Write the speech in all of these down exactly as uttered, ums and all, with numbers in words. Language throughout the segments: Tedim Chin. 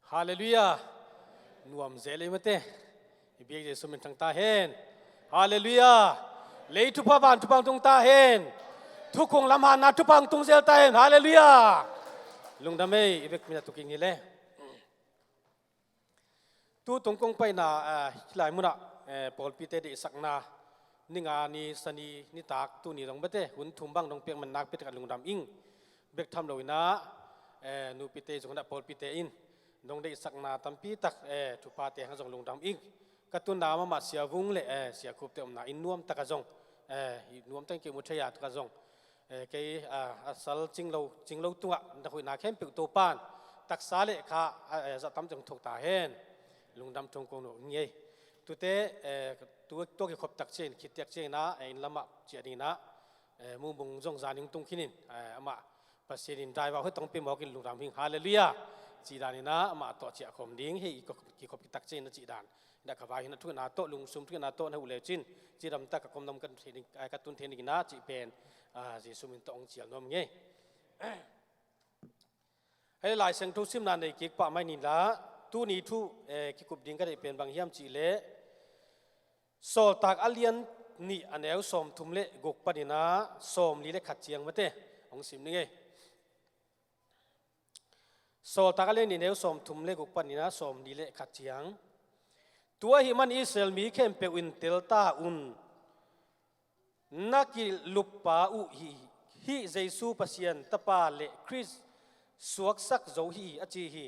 Halleluiah. Nuam zel ei mate. I biak Jesu min thang ta hen. Halleluiah. Lei thupha van thupha tung ta hen. Thukhun lam hanna thupha tung zel ta hen. Halleluiah. Lungdam ei, i biak min a tuking hi le. Tu tung kong paina, eh, hih lai munah, eh, pawlpite deihsakna, ni nga ni sani nitak tuni dong bete, hun thum bang dong piak man nakpi tak a lungdam ing. Bek tham lo inah, eh, nupite zong inah pawlpite in dong deihsakna tampi tak, eh, thuphate hang zong lungdam ing. Ka tunna mahmah Sia Vung le, eh, Sia Khup te omna inn nuam tak a zong, eh, inn nuam tak in kimu thei a tak a zong, eh, kei, ah, a sal cinglo, cinglo tungah na huihna khempeuh Topan taksa le kha, ah, eh, zahtam ciang thok ta hen. Lungdam thong kong nuak ngei. Tute, eh, tu, tua kikhop tak ciang, khit tak ciang inah, eh, inn lamah ciah ding inah, eh, Mung Bung zong zan in tung khin in, eh, amah Pasian in daiva hoih tong pia mawk in lungdam hing. Halleluiah. Ci dan inah amah tawh ciah khawm ding hi, i kikhop, kikhop tak ciang inah ci dan. Dah ka vai hi na thu na tawh lungsum thu na tawh na huh le cin. Cidam tak ka kom nam ka tun thei ding, eh, ka tun thei ding inah cih pen, ah, Jesu min tawh hong cial nuam ngei. Hei Lai Siangtho simna nei kik pah mai ni la, tuni thu, eh, kikup ding ka deih pen bang hiam cih leh, Sawltak a lian nih a neu sawmthum le guk panin ah sawmli le khat ciang mate hong sim ni ngei. Sawltak a lian nih neu sawmthum le guk panin ah sawmli le khat ciang. Tua ahih man Israel mi khempeuh in telta un, na kiluppa uh hi, hih Jesu Pasian Tapa le Khrist suaksak zo hi a ci hi.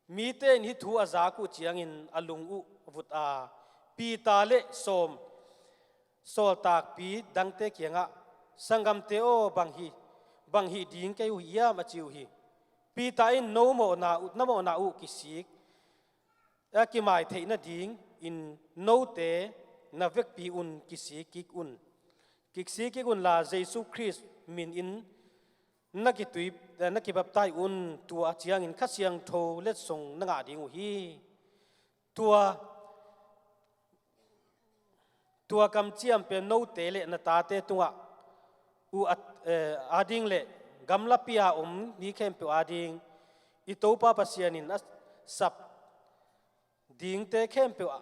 Mite in hih thu a zak uh ciangin a lung uh vut a, Peter le sawm, sawltakpi dangte kiangah, "Sanggamte aw, bang hi, bang hih ding kei uh hiam?" a ci uh hi. Peter in, "No mawhna uh, na mawhna uh kisik, a kimai theih nading in note na vekpi un kisik kik un. Kisik kik unla Jesu Khrist min in na kitui, na kibaptai un, tua ciangin Kha Siangtho letsong na ngah ding uh hi. Tua, tua kamciam pen note le na tate tungah uh a, eh, ading le gamlapi a om mi khempeuh ading i Topa Pasian in a sap dingte khempeuh a,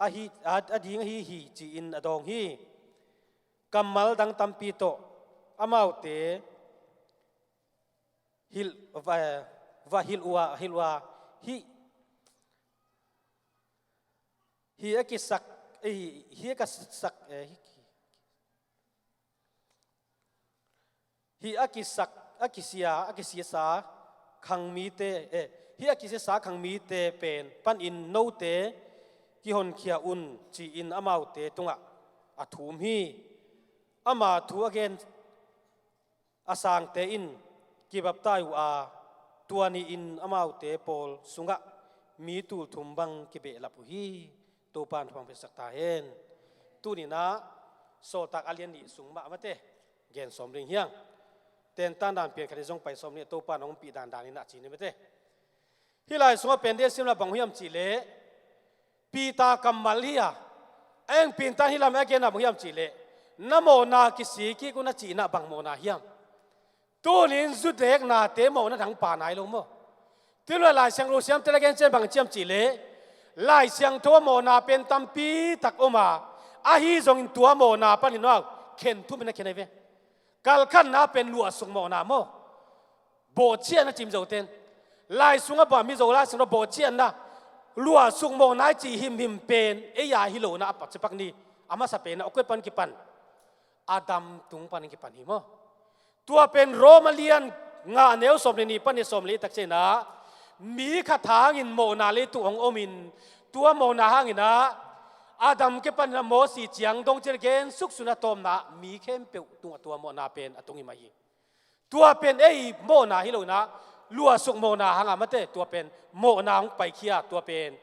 a hi, a, a ding ahi hi," ci-in a dawng hi. Kammal dang tampi tawh amaute hilh, va, va hilh uh a, hilh uh a, hih, hih a kisak, eh, hih a kisak, eh, hih, hih a kisak, a kisia, a kisiasa khang mite, eh, hih a kisiasa khang mite pen panin note kihonkhia un, ci-in amaute tungah a thum hi. Ama thu a gen a sangte in kibaptai uh a, tua ni-in amaute pawl sungah mi tulthum bang kibehlap uh hi. Topa in thupha piaksak ta hen. Tuni-in ah Sawltak a lian nih sung mah mate gen sawm ding hi hang. Tentan dan pian khat in zong pai sawm ni, Topa in hong pih dandan in ah ci ni mate. Hih lai sungah pen dei a sim la bang hiam cih leh, Peter kammal hi a, a eng Peter hih lam a gen a bang hiam cih leh, "Na mawhna kisik kik un," a cih in ah bang mawhna hiam? Tuni-in zu deknate mawhna dang pha nai lo maw? Tua leh Lai Siangtho siamte la gen ciang bang ci hiam cih leh, Lai Siangtho a mawhna pen tampi tak om a, ahi zongin tua mawhna panin aw, khen thum in a khen ahi ve. Kalkhanna pen luahsuk mawhna maw? Bawhcian a cim zo ten. Lai sungah bang Mizo Lai sungah bawhcianna, luahsuk mawhna i cih himhim pen ei a hi lo in ah a pak cipak ni. A masa pen a koi pan kipan? Adam tung pan kipan hi maw? Tua pen Rom a lian nga neu sawm le nih pan i sawm le tak ciang ah, mi khat hangin mawhna leitung hong om in, tua mawhna hangin ah Adam kipan in ah Mosi ciang dong cil gen suksun a tawpna mi khempeuh tungah tua mawhna pen a tung hi mah hi. Tua pen ei mawhna hi lo in ah, luahsuk mawhna hang a mate, tua pen mawhna hong paikhia, tua pen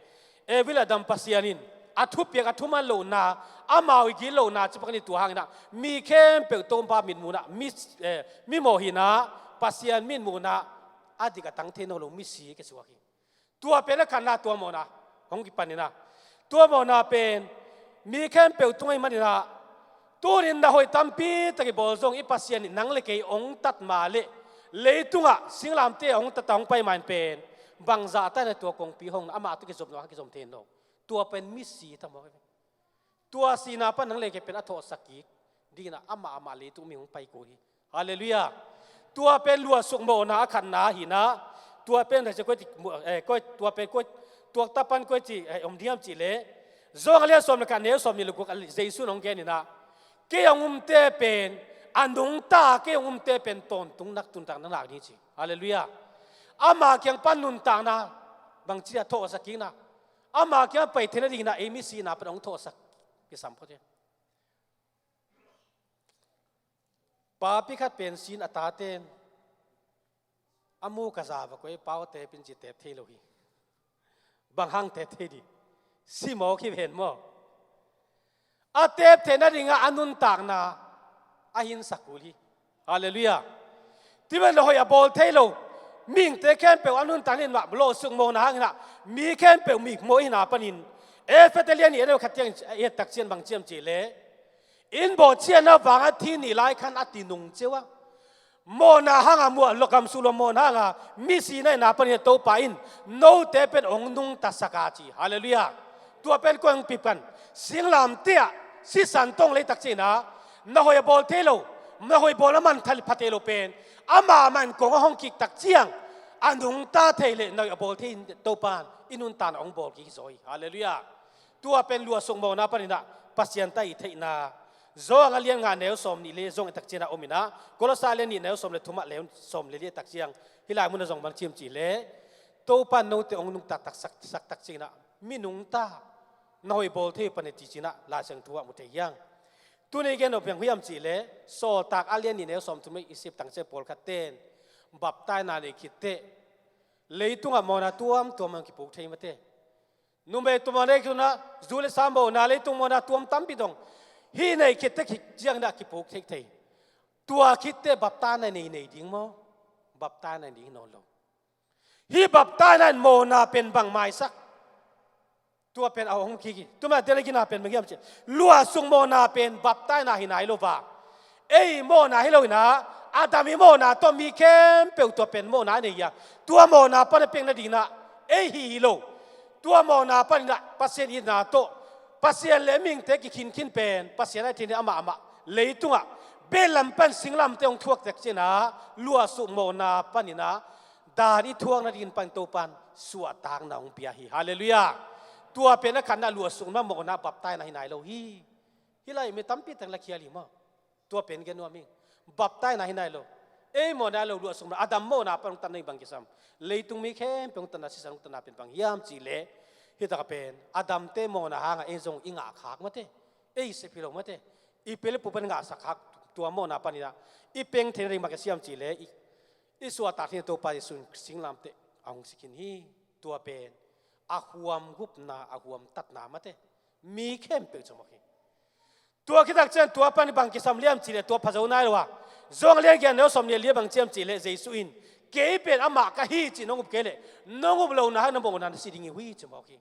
Evil Adam Pasian in a thupiak a thuman lohna, amau i gitlohna cipak ni. Tua hangin ah mi khempeuh Topa mitmuhna, mi, eh, mi mawh hi in ah Pasian mitmuhna a dik a tang thei nawn lo misi kisuak hi. Tua pen a khatna, tua mawhna hong kipan in ah, tua mawhna pen mi khempeuh tung ahih manin ah, tuni-in na hoih tampi tak i bawl zong i Pasian in nang le kei hong tat ma leh, leitungah singlamteh hong tat a hong pai ma in pen Bangzah ta na tua kongpi hong na amah tawh kizom lo, kizom thei lo. Tua pen misi ta maw. Tua sihna pan nang le kei pen a thawhsak kik dingin ah amah, amah leitung mi hong pai kul hi. Halleluiah. Tua pen luahsuk mawhna a khatna hi in ah, tua pen koi ci, eh, koi, tua pen koi, tua tapa in koi ci, eh, om diam cih leh, Johan a lian sawm le khat, a neu sawmnih le guk ah Jesu in hong gen in ah, kei hong umte pen a nungta, kei hong umte pen tawntung nak, nuntakna nak ding hi ci. Halleluiah. Ama kiang pan nuntakna, bangci a thawhsak kikna, ama kiang pai theihna dingin ah ei misina pan hong thawhsak kisam phot hi. Papi khat pen si in a taten a muk a za va koih, pau tep in ci, tep thei lo hi. Bang hang tep thei ding? Si mawk hi ven maw. A tep theihna dingah a nuntakna a hinsak kul hi. Halleluiah. Tua manin na hoih a bawl thei lo, mihingte khempeuh a nuntakna in mah luahsuk mawhna hangin ah mi khempeuh mik mawh i hihna panin, Efesa lian nih, a neu khat ciang i et tak ciang bang ci hiam cih leh, in bawhcianna vangah thi nih lai khan a ti nung cio a, mawhna hangah, muah lo, gamsuk lo mawhna hangah misi na hihna panin Topa in note pen hong nungtasak a ci. Halleluiah. Tua pen koi hong pip kan? Singlamteh ah sisan tawh hong lei tak ciangin ah, na hoih a bawl thei lo, na hoih bawlna man pha thei lo pen amah mah in kong a hong kik tak ciang, a nungta thei leh na hoih a bawl thei in Topa in i nuntakna hong bawl kik hi zaw hi. Halleluiah. Tua pen luahsuk mawhna panin ah Pasian ta i theihna. Johan a lian nga, a neu sawmnih le, Johan i tak ciangin ah om in ah, Kolose a lian nih, a neu sawm le thum ah, a neu sawm le li a tak ciang, hih lai munah zong bang ci hiam cih leh, Topa in note hong nungta taksak, sak tak ciangin ah mi nungta, na hoih bawl thei uh pan hi ci-in ah Lai Siangtho ah mu thei hi hang. Tuni gen nop bang hiam cih leh, Sawltak a lian nih, a neu sawmthum i sim tak ciang pawlkhat ten baptaina nei khit teh leitungah mawhna tuamtuam hong kipuk thei mate. Numei tua mawhna, leitungah zu le sa mawhna, leitung mawhna tuam tampi dong hih nei khit teh khit ciangin ah kipuk thei thei. Tua khit teh baptaina nei, nei ding maw? Baptaina nei ding hi nawn lo. Hih baptaina in mawhna pen bang maisak? Tua pen a hong kik hi. Tua manin a gina pen bang hiam cih leh, luahsuk mawhna pen baptaina hi nai lo va. Ei mawhna hi lo in ah, Adam i mawhna tawh mi khempeuh tua pen mawhna a nei hi a, tua mawhna pan a piang nadingin ah ei hih hi lo. Tua mawhna panin ah Pasian itna tawh, Pasian le mihingte kikhinkhin pen Pasian a thei nading amah, amah leitungah, belam pan singlamteh hong thuak tak ciangin ah, luahsuk mawhna panin ah dan i thuak nadingin pan Topa in suahtakna hong pia hi. Halleluiah. Tua pen a khatna, luahsukna mawhna, baptaina hi nai lo hi. Hih lai mi tampi teng la khial hi maw. Tua pen gen nuam ing. Baptaina hi nai lo. Ei mawhna hi lo, luahsukna, Adam mawhna pan hong tat nading bang kisam? Leitung mi khempeuh hong tatna, sisan hong tatna pen bang hiam cih leh, hih takah pen Adamte mawhna hangah ei zong i ngah khak mate. Ei sep hi lo mate. I pi le pu pan ngahsak khak, tua mawhna panin ah i peng theih nading bang a siam cih leh, i, i suahtak theih nading Topa Jesu in singlamteh a hong si khin hi. Tua pen a huam gupna, a huam tatna mate. Mi khempeuh ci mawk hi. Tua khit tak ciang tua pan bang kisam liam cih leh, tua pha zo nai lo a, Johan a lian giat, a neu sawmnih le li ah bang ci hiam cih leh, Jesu in, kei pen amah ka hi cih nong up kei leh, nong up lohna hangin na mawhna na si ding hi uh hi ci mawk hi.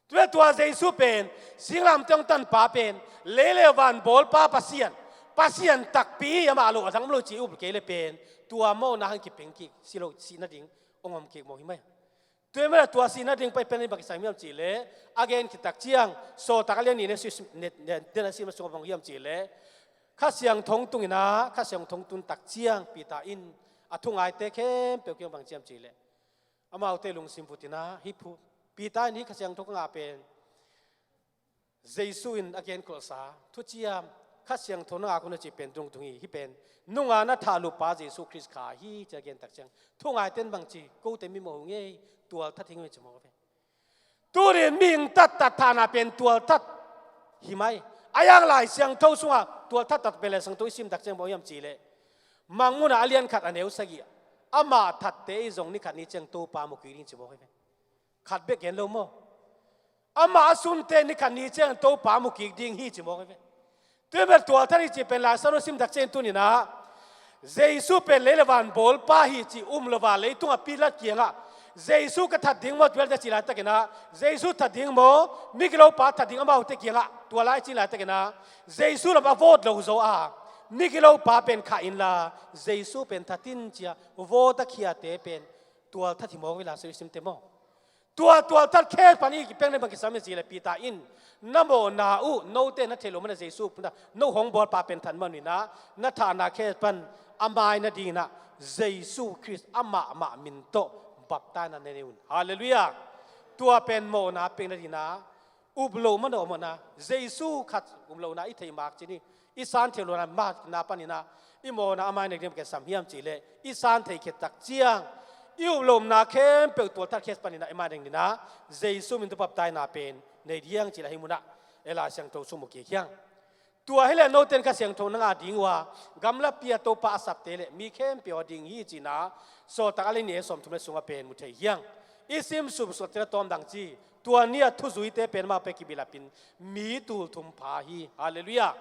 Tua, tua Jesu pen singlamteh hong tanpa pen, lei le van bawlpa Pasian, Pasian takpi hi, amah lo a dang om lo cih i up kei leh pen, tua mawhna hang kipeng kik, si lo, sih nading hong om kik mawk hi mai. Tua ahih manin tua sih nading pai pen bang kisam hiam cih leh, a gen khit tak ciang, Sawltak a lian nih, a neu sawm, neu, neu, neu, a sim sungah bang hiam cih leh, Kha Siangtho hong tung in ah, Kha Siangtho hong tun tak ciang Peter in a thungaite khempeuh kiang bang ci hiam cih leh, amaute lungsim vut in ah, hih phu, Peter in hih Kha Siangtho ka ngah pen, Jesu in a genkholhsa thuciam, Kha Siangtho na ngak un a cih pen dungdung hi, hih pen nungak na thahlupa Jesu Khrist kha hi, ci a gen tak ciang, thungaite in bang ci, kote mi mawh uh hi ing ei, tualthat hi ing ei ci mawk ve. Tuni in mihing tattat thahna pen tualthat hi mai. A yang Lai Siangtho sungah tualthat, that pen Lai Siangtho i sim tak ciang bang hiam cih leh, Mangmuhna a lian khat, a neu sagih, amah thatte i zong ni khat ni ciang Topa mu kik ding ci mawk hi ve. Khat bek gen lo maw. Amah a sunte ni khat ni ciang Topa mu kik ding hi ci mawk hi ve. Tua ahih manin tualthat i cih pen Lai Siangtho sim tak ciang tuni in ah, Jesu pen lei le van bawlpa hi cih um lo a, leitungah Pilat kiangah, Jesu ka that ding maw, Pilat a cih laitakin ah, Jesu that ding maw, migilopa that ding, amaute kiangah tua lai cih laitakin ah, Jesu lam a vawt lo zaw a, migilopa pen khah inla, Jesu pen that in ci a vawt a khiate pen Tualthat hi mawk vela, Jerusalem te maw. Tua tualthat khe pan i kipeng na bang kisam hi ci le Peter in, na mawhna uh note na theih loh mana Jesu puna no hong bawlpa pen that man ina, na thahna khe pan a mai nadingina Jesu Khrist amah mah min tawh baptaina ne un. Halleluiah. Tua pen mawhna peng nadingina up loh mana mawhna, Jesu khat um lohna i theih mak cini, i san theih lohna mawhna panina i mawhna a mai nading bang kisam hiam ci le i san theih khit tak ciang i up lohna khempeuh tualthat khe panina i mai nadingina Jesu min tawh baptaina pen nei diang ci le hih muna e Lai Siangtho sung mu kik hiang. Tua hi le noten Kha Siangtho na ngah ding uh a, gamlapi a Topa a sapte le mi khempeuh a ding hi cina Sawltak a lian nih a sawmthum le sungah pen mu thei hiang. I sim sumsuak tena tawm dang ci, tua ni a thuzuite pen mah pen kibilapin mi tul thum pha hi. Halleluiah.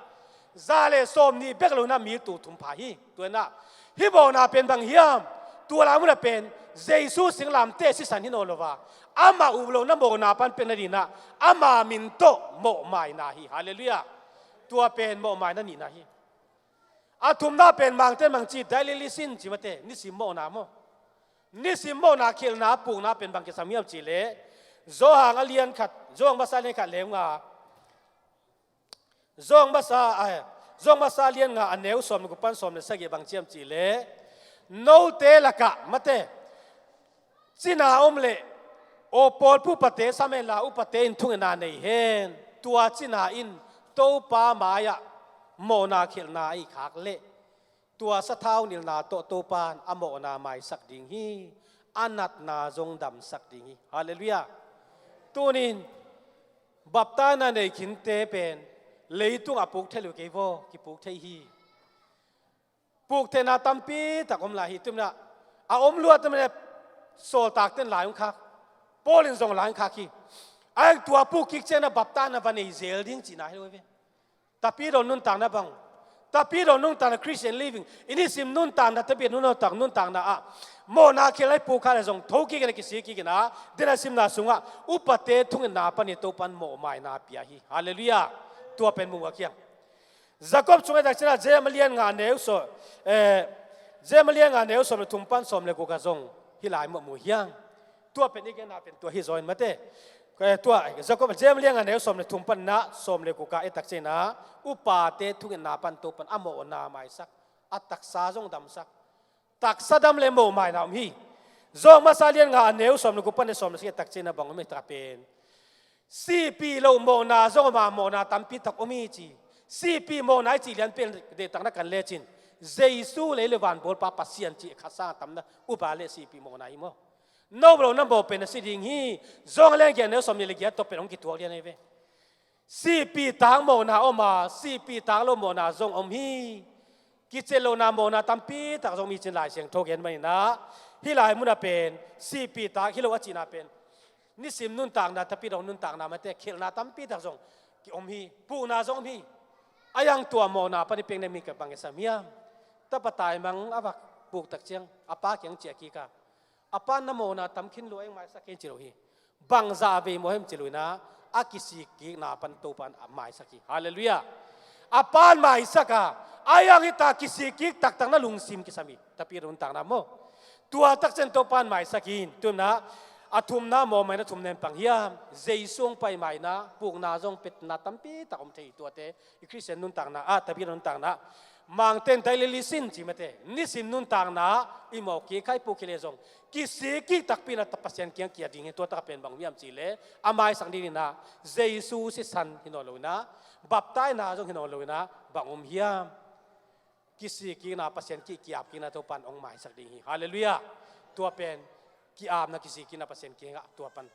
Za le sawm nih bek lo ina mi tul thum pha hi. Tua ina hih mawhna pen bang hiam? Tua lai muna pen Jesu singlamteh sisan hi nawn lo va, amah up lohna mawhna pan peng nadingina ama min tawh mawhmaina hi. Halleluiah. Tua pen mawhmaina nihna hi. A thumna pen Mangte in bang ci, daily lisin ci mate, nisim mawhna maw. Nisim mawhna khialhna pukna pen bang kisam hiam ci le Johan a lian khat, Johan masa a lian khat le nga, Johan masa, ai, Johan masa a lian nga a neu sawm le guk pan sawm le sagih bang ci hiam ci le, note lakah mate, cina om le, aw pawlpi upate sam hen la, upate in thungetna nei hen. Tua cina in Topa mai-ah mawhna khialhna i khak le, tua sathau nilhna tawh Topa in a mawhna maisak ding hi. A natna zong damsak ding hi. Halleluiah. Tunin baptaina nei khinte pen leitung a puk thei lo kei vaw, kipuk thei hi. Puk theihna tampi tak om lai hi. Tumna a om luat tumna sawltakten lai hong khak, Paul in zong lai hong khak hi. A heng tua puk kik ciangna baptaina va nei zel ding cihna hi lo ve. Tapidaw nuntakna bang, tapidaw nuntakna Christian living, i nisim nuntakna, tapidaw nuntak nuntakna ah mawhna khial lai puk kha le zong tho kik ina kisik kik ina, dena simna sungah upate thungetna panin Topa in mawhmaina pia hi. Halleluiah. Tua pen mungah kiang Jakob sungah i tak ciangin James a lian nga neu sawm, eh, James a lian nga neu sawm le thum pan sawm le guk ah zong hih lai mah mu hiang. Tua pen i genna pen tua hi zaw in mate. Eh, tua Jakob, James a lian nga neu sawm le thum pan na sawm le guk ah i tak ciangin upate thungetna pan Topa in a mawhna maisak, a taksa zong damsak. Taksa dam le mawhmaina om hi. Johan masa a lian nga a neu sawm le guk pan le sawm le sagih a tak ciangin bang om hi ta pen, sihpih loh mawhna zong om a, mawhna tampi tak om hi ci. Sihpih mawhna i cih lian pen deihtak na kan lecin, Jesu lei le van bawlpa Pasian cih khat sang a tamna upa le sihpih mawhna hi maw. No lo na mawh pen a si ding hi. Johan a lian giat a neu sawm nih le giat tawh pen hong kituak lian hi ve. Sihpih tak mawhna om a, sihpih tak lo mawhna zong om hi. Kicel lohna mawhna tampi tak zong om hi cin Lai Siangtho gen manin ah, hih lai munah pen sihpih tak hi lo a cihna pen nisim nuntakna, tapidaw nuntakna mate khialhna tampi tak zong ki om hi, pukna zong om hi. A hang tua mawhna pan i pek na mi ka bang i sam hiam? Tapa taimang a va puk tak ciang a pa kiang ciah kik a, a pa in na mawhna tam khin lo, a hang maisak khin ci lo hi. Bangzah vei mawh hiam ci lo ina, a kisik kikna pan Topa in a maisak hi. Halleluiah. A pa in maisak a, a hang hita kisik kik taktak na lungsim kisam hi. Tapidaw nuntakna maw. Tua tak ciang Topa in maisak hi. Tumna a thumna mawhmaina thumna pen bang hiam? Jesu hong pai maina, pukna zong petna tampi tak om thei hi. Tuate i Christian nuntakna ah, tapidaw nuntakna, Mangte in daily lisin ci mate, nisim nuntakna i mawh kik kha, i puk khin le zong kisik kik takpi ina Pasian kiang kia ding hi. Tua tak pen bang om hiam ci le, a maisak ding ina Jesu sisan hi nawn lo ina, baptaina zong hi nawn lo ina, bang om hiam? Kisik kikna, Pasian ki, ki-ap kikna Topa in hong maisak ding hi. Halleluiah. Tua pen ki-apna, kisik kikna Pasian kiangah tua pan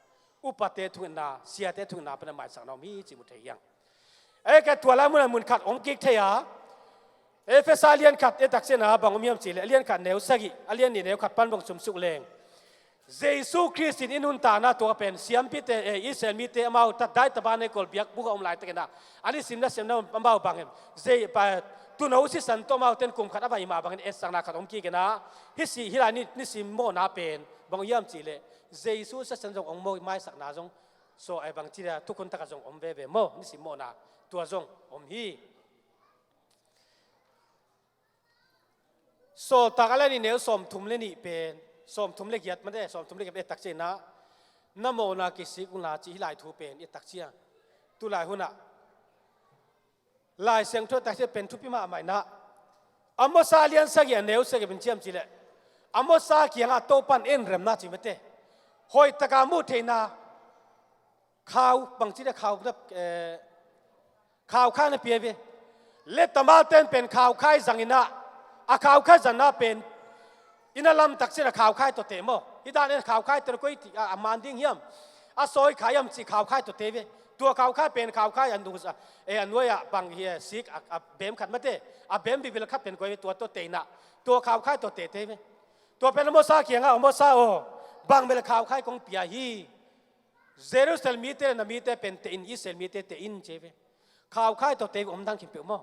upate thungetna, siate thungetna pan a maisakna om hi cih mu thei hiang. Ei, ka tua lai mun a mun khat om kik thei a. Efesa a lian khat i tak ciangin bang om hiam ci le, a lian khat neu sagih, a lian nih neu khat pan bang sumsuk leng, Jesu Khrist in i nuntakna tua pen siampite, eh, Israel mite amau ta dai taba nei kol biak buk a om laitakin ah, a nisim nasemna amau bangin Tuuno sisan tawh amaute in kum khat a va hi mah bangin etsakna khat om kik in ah, hih si, hih lai ni, nisim mawhna pen bang hiam ci le, Jesu sisan zong hong mawh, maisakna zong, so, eh, bang ci le, thukhun takah zong om veve maw, nisim mawhna tua zong om hi. Sawltak a lian nih neu sawmthum le nih pen Sawmthum le giat mate, sawmthum le giat i et tak ciangin ah, na mawhna kisik unla cih hih lai thu pen i et tak ciang, tulai hunah Lai Siangtho i et tak ciang pen thupi mahmah in ah, Amos a lian sagih a neu sagih pen ciam cih leh, Amos a kiangah Topa'n en remna ci mate, hoih taka muh theihna, khau, bangci le khau na, eh, khaukhai na pia ve. Leh tamalte in pen khaukhai zang in ah, a khaukhai zatna pen i na lam tak ciang a khaukhai tawh teh maw. Hih dan in khaukhai tawh koi ti a, a man ding hiam, a sawi kha hiam cih khaukhai tawh teh ve. Tua khaukhai pen khaukhai a nu, eh, a nuai ah bang hi, eh, sik a, a bem khat mate, a bem bibil khat pen koi ve, tua tawh teh in ah, tua khaukhai tawh teh teh ve. Tua pen Amos a kiangah, Amos aw, bang bel khaukhai kong pia hi. Jerusalem mite le na mite pen teh in, Israel mite teh in ci ve. Khaukhai tawh teh ve, om dan khin peuh maw.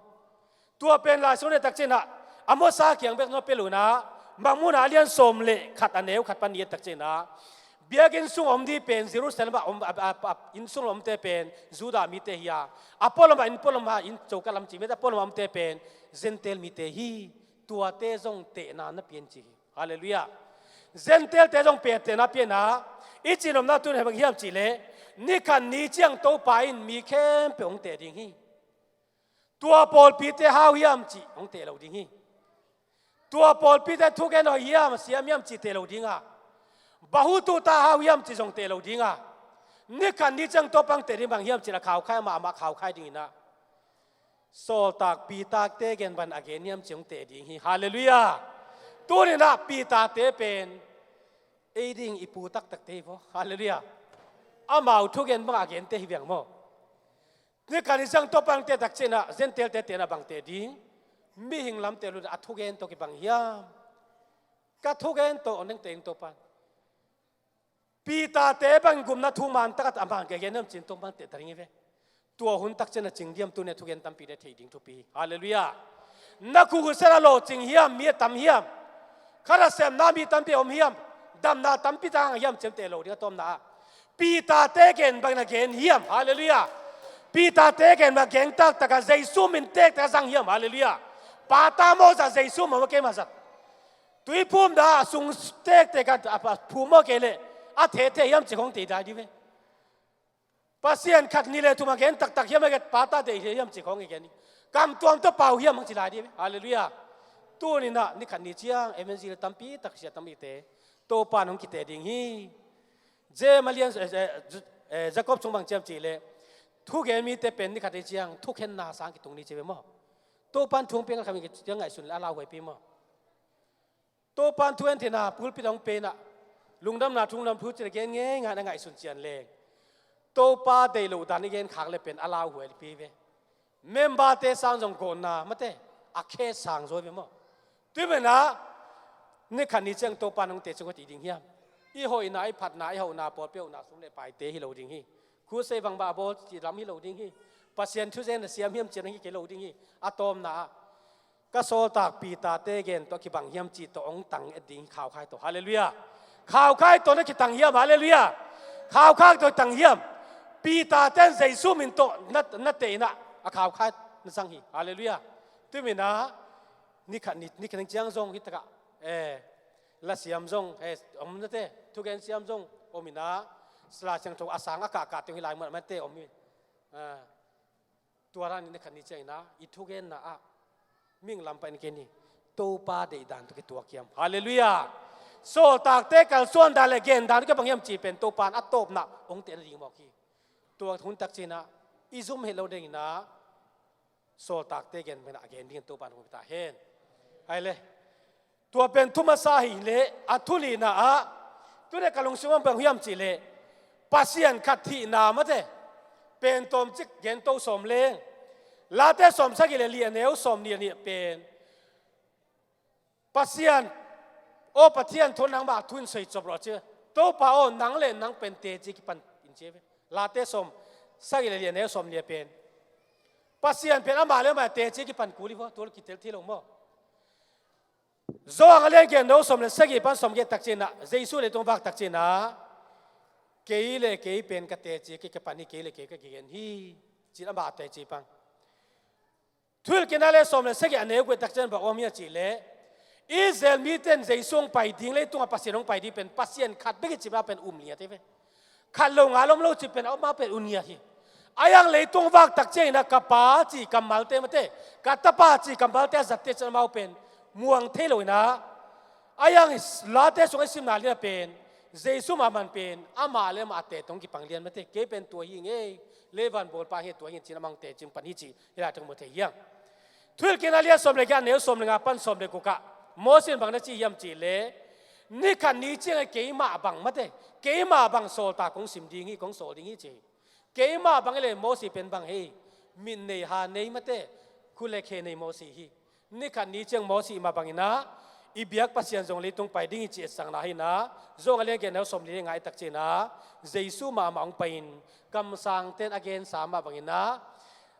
Tua pen Lai Siangtho i et tak ciangin ah, Amos a kiang bek na pia lo in ah, Mangmuhna a lian sawm le khat a neu khat pan i et tak ciangin ah, biakinn sung a om ding pen Jerusalem ah om, a, a, a, inn sung a omte pen Judah mite hi a, a pualam ah, inn pualam ah, inn choka lam cih mite a pualam ah omte pen Gentile mite hi, tuate zong tehna na pia in ci hi. Halleluiah. Gentile-te zong pia, tehna pia in ah, i cihnopna tun hih bang hiam cih leh, ni khat ni ciang Topa in mi khempeuh hong teh ding hi. Tua pawlpite hau hiam cih hong teh lo ding hi. Tua pawlpite thugen hoih hiam, siam hiam cih teh lo ding a, bahutu ta hau hiam cih zong teh lo ding a, ni khat ni ciang Topa hong teh ding bang hiam cih leh khaukhai, amah, amah khaukhai ding in ah, sawltak Peter-te gen bang a gen hiam cih hong teh ding hi. Halleluiah. Tuni in ah Peter-te pen ei ding i pu taktakte hi vaw. Halleluiah. Amau thugen bang a gente hi viang maw. Ni khat ni ciang Topa hong teh tak ciangin ah, Gentile-te tehna bang teh ding, mihing lam teh lo in a thugen tawh kibang hiam. Ka thugen tawh hong teh ding Topa. Peter-te bang gupna thu man takin a bang gen hiam cih Topa hong teh ta ding hi ve. Tua hun tak ciang a cing diam, tuni a thugen tampi le thei ding thupi hi. Halleluiah. Na khuhsel a lawhcing hiam, mi a tam hiam. Kha nasepna mi tampi om hiam. Damna tampi tang hiam cih teh lo ding a tawpna ah, Peter-te gen bang na gen hiam. Halleluiah. Peter-te gen bang gen taktak a, Jesu min tektak a zang hiam. Halleluiah. Peter maw zat, Jesu maw keima zat. Tuiphumna sung tektek a, a, a phum maw kei leh a thethei hiam cih khawng teh dai ding ve. Pasian khat nih le thum a gen taktak hiam, a gen Peter deih hiam cih khawng i gen ding. Kam tuam tawh pau hiam hong ci lai ding ve. Halleluiah. Tuni in ah ni khat ni ciang evangelist tampi tak, sia tampite Topa in hong kiteh ding hi. James a lian, eh, eh, Ju-, eh, Jacob sung bang ciam cih leh, thugen mite pen ni khat ni ciang thukhenna sang kitung ni ci ve maw. Topa in thu hong piak khat ni ciang ngaihsun leh a lauhuaipi maw. Topa in thugen theihna pulpit hong pia in ah, lungdamna thu, lungdam thu cih a gen ngeingai in a ngaihsun cian leng, Topa deih loh dan i gen khak leh pen a lauhuaipi ve. Member-te sang zong gawtna mate, a khe sang zaw ve maw. Tui manin ah, ni khat ni ciang Topa in hong teh ciang koi ti ding hiam. I hoihna, i phatna, i hauhna, pawlpi hauhna, sum le paite hi lo ding hi. Khusei bang bah bawl cih lam hi lo ding hi. Pasian thu zen a siam hiam cih hi kei lo ding hi. A tawpna ah, ka sawltak Peter-te gen tawh kibang hiam cih tawh hong tang et ding hi, khaukhai tawh. Halleluiah. Khaukhai tawh na kitang hiam. Halleluiah. Khaukhai tawh tang hiam. Peter-te in Jesu min tawh na, na teh in ah, a khaukhai na zang hi. Halleluiah. Tui manin ah, ni khat ni, ni khat ni ciang zong hi takah, eh, lasiam zong, eh, om nate, thugen siam zong om in ah, Lai Siangtho a sang a kahkah teng hi lai mah, mate om hi. Ah, tua dan in ni khat ni ciang in ah, i thugenna ah mihing lam pan kei ni, Topa deih dan tawh kituak hiam. Halleluiah. Sawltakte kalsuan dan le gen dan tawh kibang hiam cih pen Topa in a tawpna hong teh nading mawk hi. Tua hun tak ciang in ah, i zum het lo ding in ah, sawltakte gen pen a gen ding in Topa in hong pia ta hen. Hai le. Tua pen thu masa hi leh, a thu lina ah, tuni ka lungsim ah bang hiam cih leh, Pasian khat hihna mate, pen tawmcik gen to sawm leng. Late sawm sagih le li a neu sawm nih le nih pen, Pasian, aw Pathian, thu nangmah thu in soi cop rawh ci. Topa aw, nang le nang pen teci kipan in ci ve. Late sawm sagih le li a neu sawm nih pen, Pasian pen amah le amah teci kipan kul hi vaw, tua kitel thei lo maw. Johan a lian giat neu sawm le sagih pan sawm giat tak ciang in ah, Jesu leitung vak tak ciang in ah, kei le kei pen ka teci kei kipan hi, kei le kei ka kigen hi, ci-in amah teci pan. Thuhilhkikna a lian sawm le sagih a neu kua tak ciang in bang om hiam cih leh, Israel mite in Jesu hong pai ding, leitungah Pasian hong pai ding pen Pasian khat bek i cih mah pen um lian hi ve. Khat lo nga lom lo cih pen a om mah pen um lian hi. A hiang leitung vak tak ciangin ah ka Pa cih kammalte mate, ka Tapa cih kammalte a zatte cih amau pen muang thei lo in ah, a hiang Late sung i simna lian ah pen Jesu mahmah in pen amah le amah a teh tawh hong kipang lian mate, kei pen tua hi ing ei, lei van bawlpa hi, tua hi ing ci-in amah hong teh cing pan hi cih hih lai tawh mu thei hi hang. Thuhilhkikna lian sawm le giat, a neu sawm le nga pan sawm le guk ah Moses in bang na ci hiam cih leh, ni khat ni ciangin keimah bang mate, keimah bang sawltak kong sim ding hi, kong sawl ding hi ci hi. Keimah bang hi leh Moses pen bang hi, mit nei ha nei mate, khut le khe nei Moses hi. Ni khat ni ciang Moses mah bangin ah i biak Pasian zong leitung pai ding hi ci etsakna hi in ah, Johan a lian giat, a neu sawm le nga i et tak ciangin ah Jesu mahmah hong pai-in kamsangte'n a gensa mah bangin ah,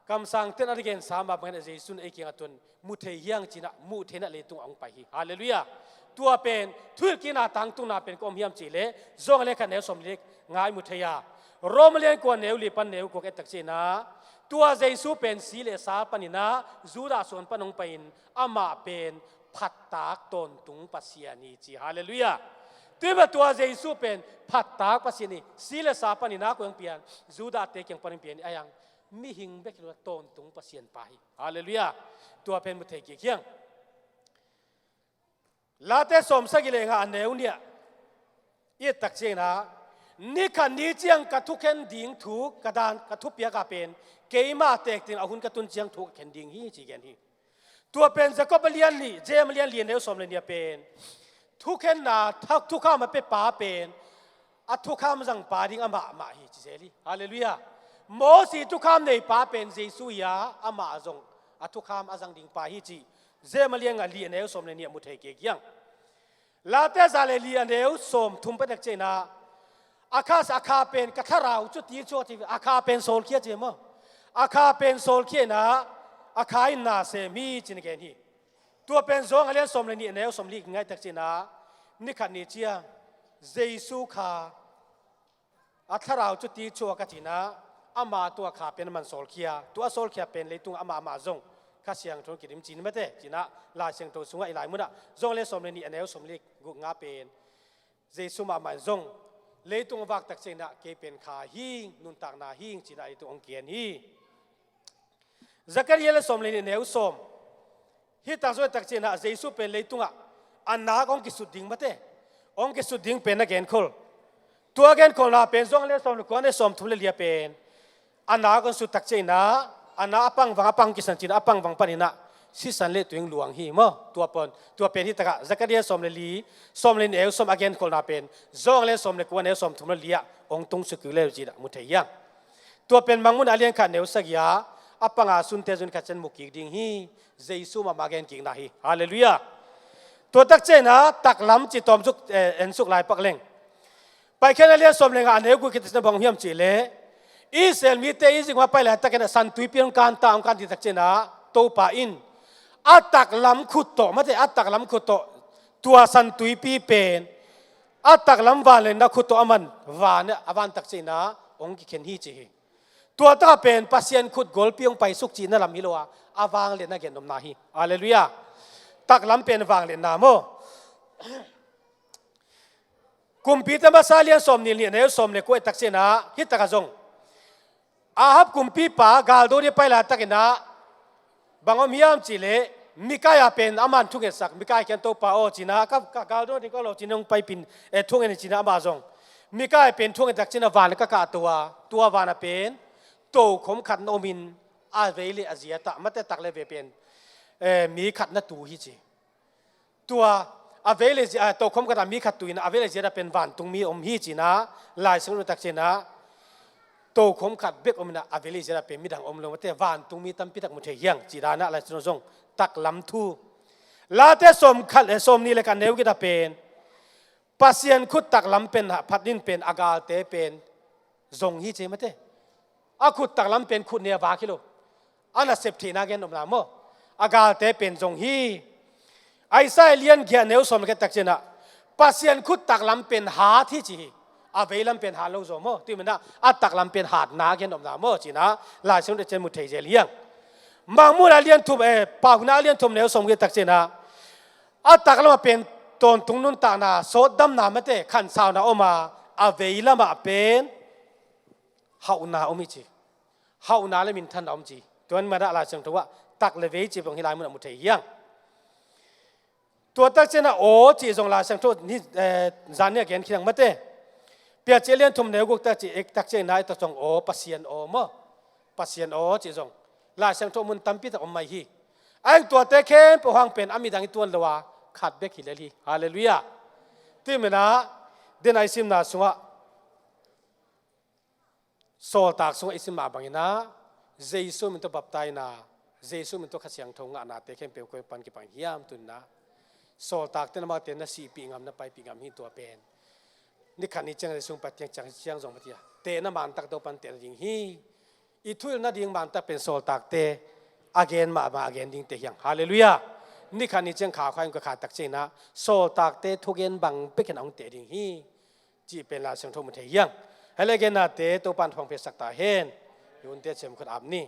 kamsangte'n a gensa mah bangin ah Jesu in ei kiangah tun mu thei hi hang ci-in ah muh theihna leitung ah hong pai hi. Halleluiah. Tua pen thuhilhkikna tangtungna pen kua om hiam cih leh Johan a lian khat, a neu sawm le nga i mu thei a, Rom a lian kua, a neu li pan a neu guk i et tak ciangin ah tua Jesu pen si le sa panin ah Judah suan pan hong pai-in amah pen phattak tawntung Pasian hi ci. Halleluiah. Tua ahih manin tua Jesu pen phattak Pasian hi, si le sa panin ah kua hong pian, Judahte kiang pan hong pian hi, a hiang mihing bek hi lo a tawntung Pasian pa hi. Halleluiah. Tua pen mu thei kik hi hang. Late sawm sagih le nga, a neu nih ah i et tak ciangin ah, ni khat ni ciang ka thukhen ding thu, ka dan, ka thupiak ah pen keimah tektek in a hun ka tun ciang thu ka khen ding hi ci gen hi. Tua pen Jakob a lian nih, James a lian li, a neu sawm le nih ah pen thukhenna, thak, thukham a pia pa pen a thukham zang pa ding amah mah hi ci zel hi. Halleluiah. Moses thukham nei pa pen Jesu hi a, amah zong a thukham a zang ding pa hi cih James a lian nga, li, a neu sawm le nih ah mu thei kik hi hang. Late za le li, a neu sawm thum pan i et tak ciangin ah, a kha, a kha pen ka thlarau cu tir chua ci, a kha pen sawlkhia ci maw? A kha pen sawlkhia in ah a kha in na sem hi ci-in a gen hi. Tua pen Johan a lian sawm le nih, a neu sawm li nga i et tak ciangin ah, ni khat ni ciang Jesu kha a thlarau cu tir chua ka ci-in ah, ama tua kha pen a man sawlkhia, tua a sawlkhia pen leitung amah, amah zong Kha Siangtho in kidim ci-in mate ci-in ah, Lai Siangtho sungah i lai mun ah Johan a lian sawm le nih, a neu sawm le guk, nga pen Jesu mahmah in zong leitung a vak tak ciangin ah kei pen kha hi ing, nuntakna hi ing ci-in ah leitung hong kigen hi. Zakaria a lian sawm le nih, a neu sawm. Hih tak zong i et tak ciangin ah Jesu pen leitungah a nak hong kisut ding mate, hong kisut ding pen a genkhol. Tua a genkholna pen Johan a lian sawm le kua, a neu sawm thum le li ah pen a nak hong sut tak ciangin ah, a nak a pangvang, a pang kisan ci-in ah, a pangvang panin ah sisan le tuing luang hi maw? Tua pen, tua pen hih takah Zakaria sawm le li, sawm le nih, a neu sawm a genkholna pen Johan a lian sawm le kua, a neu sawm thum le li ah hong tung suk kik lel ci-in ah mu thei hi hang. Tua pen Mangmuhna a lian khat, a neu sagih ah a panga sunte zong khat ciang mu kik ding hi. Jesu mahmah a genkikna hi. Halleluiah. Tua tak ciangin ah taklam cih tawm suk, eh, en suk lai pak leng. Paikhiatna a lian sawm le nga, a neu guk i et tak ciangin ah bang hiam cih leh, Israel mite Egypt ah pai laitakin ah Santuipi hong kan ta, hong kan ding tak ciangin ah Topa in a taklam khut tawh mate, a taklam khut tawh tua Santuipi pen a taklam vangliatna khut tawh a man van, a van tak ciangin ah hong kikhen hi ci hi. Tua takah pen Pasian khut golpi hong paisuk cihna lam hi lo a, a vangliatna gennopna hi. Halleluiah. Taklam pen vangliatna maw? Kumpite Masa a lian sawmnih le nih, a neu sawm le kua i et tak ciangin ah, hih takah zong Ahab kumpipa galdo ding pai laitakin ah bang om hiam cih leh, Mikaia pen amah in thungetsak, Mikaia kiang, Topa aw, ci-in ah, ka, ka galdo ding ka lo, ci-in hong paipih in, eh, thungen in, ci-in ah amah zong Mikaia pen thungen tak ciangin ah van ka kahto a, tua van ah pen tokhom khat na om in, a vei le a zia ah, mate, tak le vei pen, eh, mi khat na tu hi ci. Tua a vei le zia, ah, tokhom khat ah mi khat tu in, a vei le zia ah pen vantungmi om hi ci-in ah Lai Siangtho i et tak ciangin ah, tokhom khat bek om in ah, a vei le zia ah pen midang om lo, mate, vantungmi tampi tak mu thei hi hang ci-in ah Lai Siangtho zong taklam thu. Late sawm khat, eh, sawmnih le khat, a neu giat ah pen Pasian khut taklam pen, ha, phat in pen a galte pen zong hi ci, mate. A khut taklam pen khut nei a vak hi lo, a nasep theihna gennopna maw? A galte pen zong hi. Isaiah a lian giat, a neu sawm le khat i et tak ciangin ah, Pasian khut taklam pen hat hi ci hi. A veilam pen hat lo zaw maw? Tua ahih manin ah a taklam pen hatna gennopna maw, ci-in ah Lai Siangtho i et ciang mu thei zel hi hang. Mangmuhna a lian thum, eh, Paukna a lian thum, a neu sawmgiat i et tak ciangin ah, A taklamah pen tawntung nuntakna, sawtdamna mate, khansauna om a, a veilamah pen hauhna om hi ci. Hauhna le minthanna om ci. Tua ahih manin Lai Siangtho ah tak le vei cih zong hih lai munah mu thei hi hang. Tua takciangin aw cih zong Lai Siangtho ni, eh, zan ni a gen khin hang mate. Piancil lian thum neu guk takci, eh, takciangin ah i tak zong aw, Pasian aw maw. Pasian aw cih zong Lai Siangtho mun tampi tak om mai hi. Ahih hang tuate khempeuh hang pen a midang hi tuan lo a, khat bek hi lel hi. Halleluiah. Tua ahih manin ah, den a i simna sungah, Sawltak sungah i sim mah bangin ah, Jesu min tawh baptisena, Jesu min tawh Kha Siangtho ngahnate khempeuh koi pan kipang hiam? Tuni-in ah, sawltakte na mate na sihpih ngam, na paipih ngam hi. Tua pen ni khat ni ciang Jesu Pasian ciang, ciang zong mate a, tehna man tak Topa'n teh nading hi. I thuhilh nading man tak pen sawltakte a gen mahmah a gen dingte hi hang. Halleluiah. Ni khat ni ciang kha khuai ka kha takciangin ah, sawltakte thugen bang bekin a hong teh ding hi cih pen Lai Siangtho mu thei hi hang. Hih lai gennate Topa'n thupha hong piaksak ta hen. I hunte ciang khut ap ni.